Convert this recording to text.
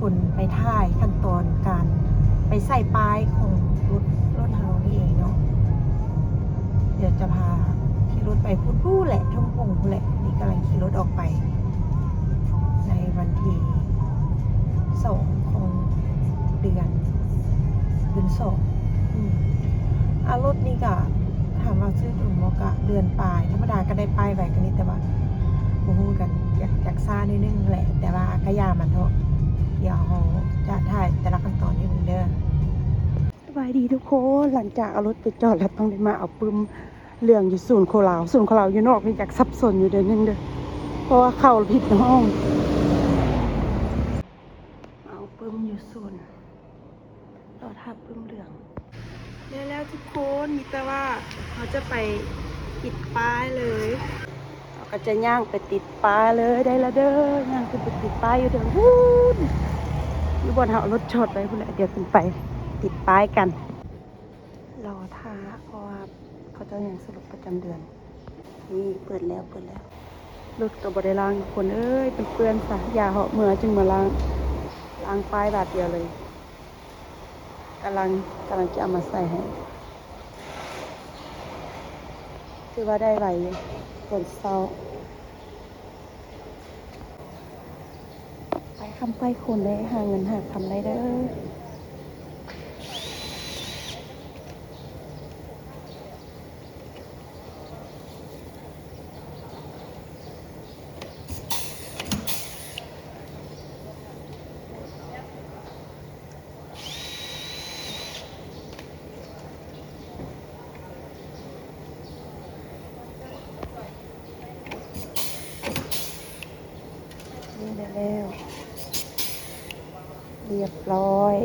ຄົນໄປຖ່າຍຂັ້ນຕອນການໄປໃສ່ປ້າຍຂອງລົດ ລົດເຮົານີ້ເອງເນາະ. ດຽວຈະພາຂີ່ລົດໄປພຸ້ນ ພຸ້ນແຫຼະ ທົ່ງພົງພຸ້ນແຫຼະ. ນີ້ກຳລັງຂີ່ລົດອອກໄປ ໃນວັນທີສອງຂອງເດືອນ ເດືອນສອງ. ອືມ ອາ ລົດນີ້ກະ ຖາມວ່າຊື້ດົນບໍ່ ກະເດືອນປາຍ. ທຳມະດາກະໄດ້ປ້າຍໄວກວ່ານີ້ ແຕ່ວ່າບໍ່ຮູ້ຄືກັນ ຢາກ ຢາກຊ້າໜ້ອຍໜຶ່ງແຫຼະ ແຕ່ວ່າກະຢ່າມັນເທາະ. ດຽວເຮົາຈະຖ່າຍແຕ່ລະຂັ້ນຕອນໃຫ້ເບິ່ງເດີ. ສະບາຍດີທຸກຄົນ ຫຼັງຈາກເອົາລົດໄປຈອດແລ້ວ ຕ້ອງໄດ້ມາເອົາປຶ້ມເຫຼືອງຢູ່ສູນໂຄລາວ. ສູນໂຄລາວຢູ່ນອກນີ້ຢາກສັບສົນຢູ່ເດີໜຶ່ງເດີ ເພາະວ່າເຂົ້າຜິດຫ້ອງ. ເອົາປຶ້ມຢູ່ສູນ ລໍຖ້າປຶ້ມເຫຼືອງ. ໄດ້ແລ້ວທຸກຄົນ ມີແຕ່ວ່າເຮົາຈະໄປຕິດປ້າຍເລີຍ. ເຮົາກະຈະຍ່າງໄປຕິດປ້າຍເລີຍ. ໄດ້ລະເດີ ຍ່າງຂຶ້ນໄປຕິດປ້າຍຢູ່ເທິງພຸ້ນ ຢູ່ບ່ອນເຮົາເອົາລົດຈອດໄວ້ພຸ້ນແຫຼະ. ດຽວຂຶ້ນໄປຕິດປ້າຍກັນ ລໍຖ້າ ເພາະວ່າເຂົາເຈົ້າຍັງສະຫຼຸບປະຈຳເດືອນ. ນີ້ເປີດແລ້ວ ເປີດແລ້ວ. ລົດກະບໍ່ໄດ້ລ້າງທຸກຄົນເອີຍ ເປື້ອນໆຊະ ຢ່າເຫາະ ເມືອຈຶ່ງມາລ້າງ ລ້າງປ້າຍບາດດຽວເລີຍ. ກຳລັງ ກຳລັງຈະເອົາມາໃສ່ໃຫ້ ຖືວ່າໄດ້ໄວຢູ່ ຕອນເຊົ້າ. ໄປຄຳໄປຄົນໄດ້ ຫາເງິນຫາຄຳໄດ້ເດີ. ນີ້ໄດ້ແລ້ວ ຮຽບຮ້ອຍ.